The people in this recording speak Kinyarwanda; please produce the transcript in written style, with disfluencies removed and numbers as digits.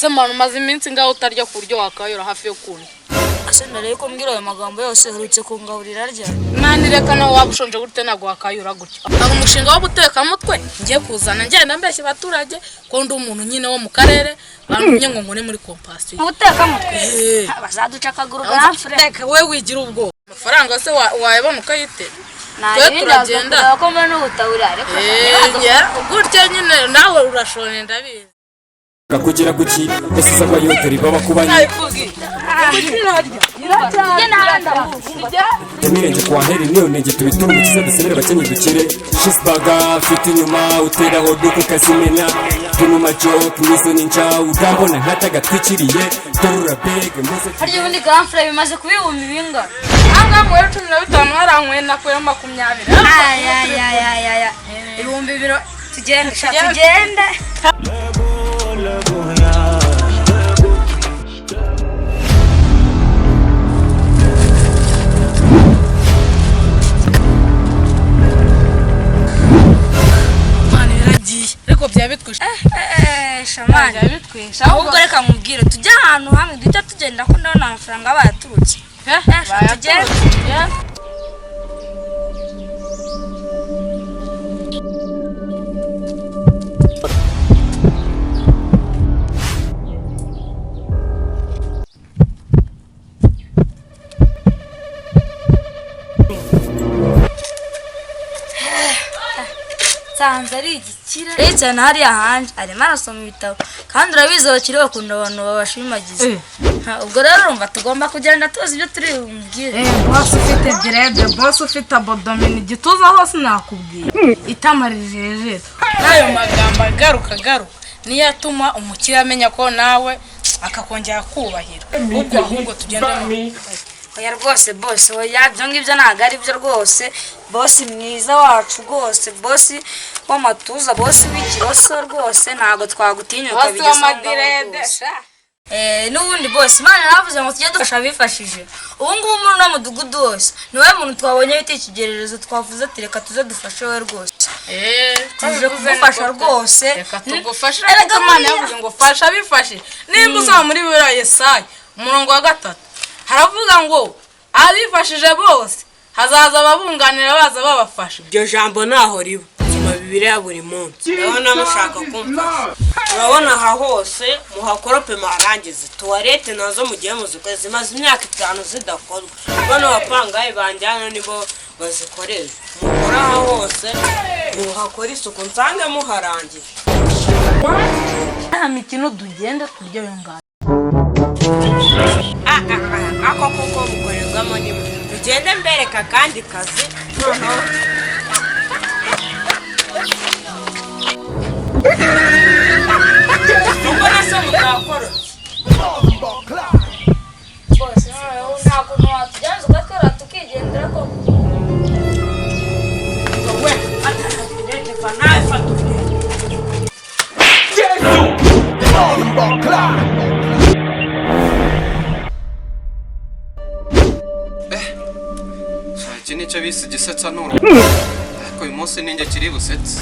Ese mwana, umaze iminsi ngaho utarya ku buryo wakayura hafi yo kundya? Ese ndarebe ko mbwira ayo magambo yose, uherutse kungaburira ryari? Mwana, reka, nawe waba ushonje gute, ntabwo wakayura gutya. Hari umushinga wo gutekamutwe ngiye kuzana, ngenda mbeshya abaturage ko ndi umuntu nyine wo mu karere, bantumye ngo nkore muri Compassion. Ubutekamutwe? Eh. Bazaduca akaguru garamfure. Reka, we wigira ubwoba. Amafaranga se wayabona ukayitera? Twe Nta turagenda. kureba ko mbona n'ubutabura, ariko Eh, gutya nyine nawe urashonje, ndabizi. Kugera kuki ese z'abayoteri baba kubanyi? Nabikubwiye. Yamirenge kwa heri niyo ntege tubitura umukiza, dusenere abakenye dukire. Shisbaga afite inyuma uteraho duku ukazimena tunuma joke nizo ninja urambona nkatagatwikiriye torura beg muze. Harya ubundi garamfure bimaze kuba ibihumbi bingana? Ahangaha nyweye 15, haranyweye nakuyeho 20. Ayayayaya, 2000! Tugende sha, tugende. Mwana, biragiye ariko byaba bitwishe. Eh, shamani. Byaba bitwishe. Ahubwo reka nkubwire, tujye ahantu hamwe duhita tugenda, ko ndabona amafaranga bayaturutse. Eh, tugende. Tugende. Nsanze ari igikire yicaye hariya hanze, arimo arasoma ibitabo, kandi urabizi abakire bakunda abantu babashimagiza. Ha, ubwo rero urumva tugomba kugenda tuzi ibyo turi bumubwire. Boss ufite dreads, boss ufite abodomini, igituza hose, nakubwiye itama rijejeta n'ayo magambo agaruka agaruka niyo atuma umukiriya amenya ko nawe akakongera kubahira. Ubwo ahubwo tugenda. Oya rwose boss, oya, ibyo ngibyo ntabwo ari byo rwose. Boss mwiza wacu rwose, boss w'amatuza, boss w'ikiroso rwose, ntabwo twagutinyuka Boss bigeze aho ngaho w'amadreads, rwose. sha. N'ubundi boss, Imana yaravuze ngo tujye dufasha abifashije. Ubu ngubu muri uno mudugudu wose ni wowe muntu twabonye wita ikigererezo, twavuze ati reka tuze dufashe we rwose. Tuje kugufasha rwose. Reka tugufashe. Erega Ariko Imana buriya- yavuze ngo fasha abifashe. Nimba usoma muri Bibiliya, Yesaya umurongo wa 3, haravuga ngo abifashije bose hazaza ababunganira baza babafasha. Iryo jambo ntaho riba. Nsoma Bibiliya buri munsi. Ndabona mushaka kumfasha. Urabona aha hose muhakorope muharangize. Toilette nazo mugiye muzikore, zimaze imyaka 5 zidakorwa. Bano bapangayi banjyana nibo bazikoresha. Mukore aha hose, muhakore isuku, nsange muharangije. Nta mikino, tugende turye ayo ngayo. Ah, ah, ah, ako kuko mukorerwamo nimwe. Tugende mbereka akandi kazi noneho. Mbona se mutakorotse? Boss, noneho nta kuntu watujyana ukatwara tukigendera koko? We fata rinete, va nawe, fata ugende. Iki nicyo bise igisetsa nuru, ariko uyu munsi ninjye kiri busetse.